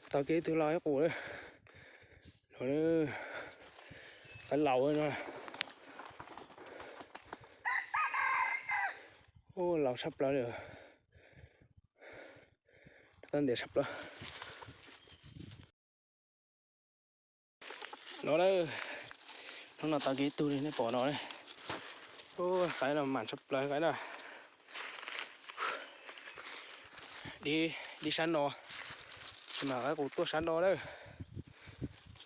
Tau kiag ib tug lau ib qus lawm. No, qaib laus no. Ua laus tshaj plaws li. Rov qab ntiav tshaj plaws. No na, hnub no tau kiag ib tug li nej pom no. Ua qaib no mam tshaj plaws qaib na. Dib, dib sab no, tsis mam qaib qus tuaj sab no lawm.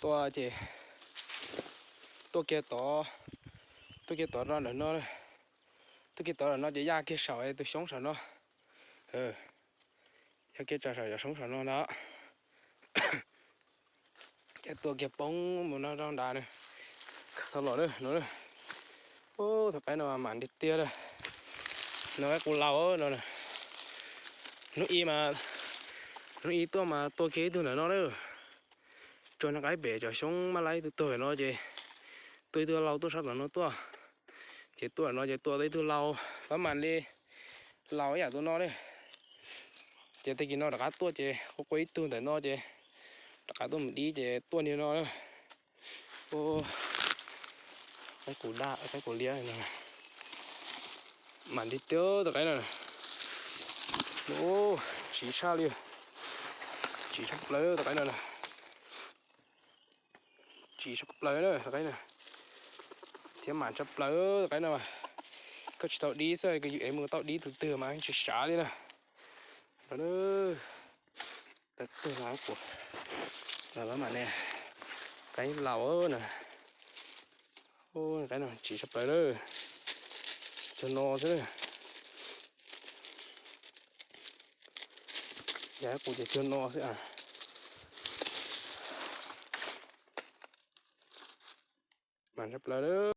Tuaj ces tuaj kiag tod, tuaj kiag tod rau ntawm no. Tuaj kiag tod ntawm no ces yaj kiag saum tus xyoob saum no. Yaj kiag tso saum cov xyoob saum no ntag. Ces tuaj kiag poob mus no rau nrad na. Tau los na no. Ua thaum qaib no mam tiag tiag lawm. No qaib qus laus no. Hnub i mas, hnub i tuaj mas tua kiag ib tug ntawm no lawm. Tsuas niag qaib pem cov xyoob mab laib ib tug tuag pem no ces tua ib tug lau tuaj sab tom no tuaj. Ces tuaj no ces tua tau ib tug lau, pab mam li laus ib yam tus no li. Ces tag kis no rov qab tuaj ces qua qua ib tug ntawm no ces rov qab tuaj mus dib ces tuaj niag no na. Qaib qus daj, qaib qus liab no. Mam li tiag tus qaib no. Tsiv tshaj li, tsiv tshaj plaws tus qaib no. Tsiv tshaj plaws na tus qaib no. Thiab mam tshaj plaws tus qaib no. Koj tsis tau dib xwb, koj yus ev mus tau dib tus twg mas tsis sav li na. Tawm tuag no, pab mam ne, qaib laus na. Qaib no tsiv tshaj plaws lawm. Cuag no xwb na. Yam qus ces cuag no xwb a. Mam tshaj plaws lawm.